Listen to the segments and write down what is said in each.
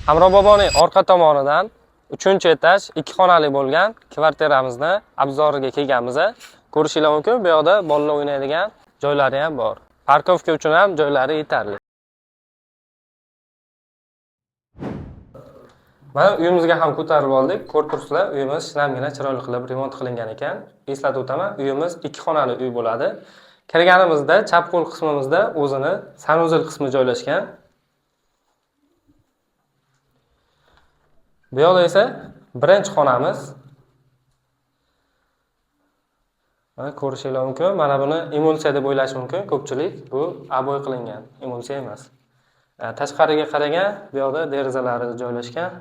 Hamroh boboning orqa tomonidan 3-etaj 2 xonali bo'lgan kvartiramizni obzoriga kelganmiz. Ko'rishinglar mumkin, bu yoqda bolalar o'ynaydigan joylari ham bor. Parkovka uchun ham joylari yetarli. Mana uyimizga ham ko'tarib oldik. Ko'rib turibsizlar, uyimiz shinamgina chiroyli qilib remont qilingan ekan. Eslatib o'taman, uyimiz 2 xonali uy bo'ladi. Kirganimizda chap qo'l qismimizda o'zini sanuzel qismi joylashgan. Bu yoqda esa birinchi xonamiz. Mana ko'rishingiz mumkin. Mana buni emulsiya deb o'ylash mumkin ko'pchilik. Bu oboy qilingan, emulsiya emas. Tashqariga qaragan bu yoqda derazalari joylashgan.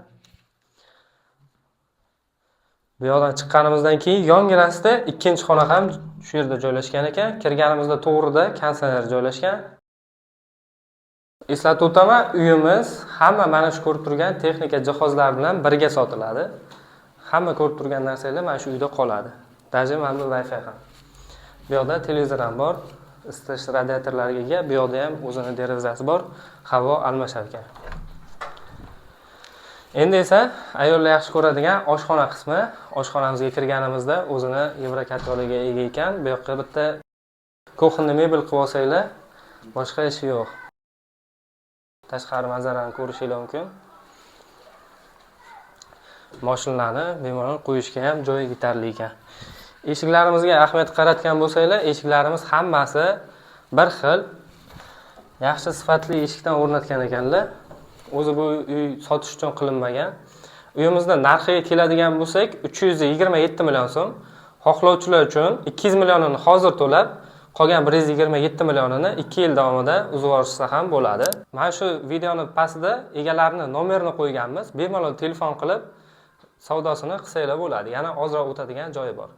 Bu yoqdan chiqqanimizdan keyin yonginasida ikkinchi xona ham shu yerda joylashgan ekan. Kirganimizda to'g'rida konditsioner joylashgan. Eslatib o'taman, uyimiz hamma mana shu ko'rib turgan texnika jihozlar bilan birga sotiladi. Hamma ko'rib turgan narsalar mana shu uyda qoladi. Даже mana bu Wi-Fi ham. Bu yoqda televizor ham bor, isitish radiatorlariga ega, bu yoqda ham o'zini derazasi bor, havo almashar ekan. Endi esa ayollar yaxshi ko'radigan oshxona qismi. Oshxonamizga kirganimizda o'zini yevrokatyoliga ega ekan. Bu yoqqa bitta kuxonni mebel qilib olsanglar, boshqa ishi yo'q. Tashqari manzarani ko'rishingiz mumkin. Mashinalarni bemalol qo'yishga ham joyi yetarli ekan. Eshiklarimizga ahamiyat qaratgan bo'lsanglar, eshiklarimiz hammasi bir xil yaxshi sifatli eshikdan o'rnatgan ekanlar. O'zi bu uy sotish uchun qilinmagan. Uyimizda narxiga keladigan bo'lsak, 327 million so'm. Xohlovchilar uchun 200 millionini hozir to'lab, qolgan 127 millionini 2 yil davomida uzib olishsa ham bo'ladi. Mana shu videoni pastida egalarining nomerini qo'yganmiz. Bemalol telefon qilib savdosini qilsanglar bo'ladi. Yana ozroq o'tadigan joyi bor.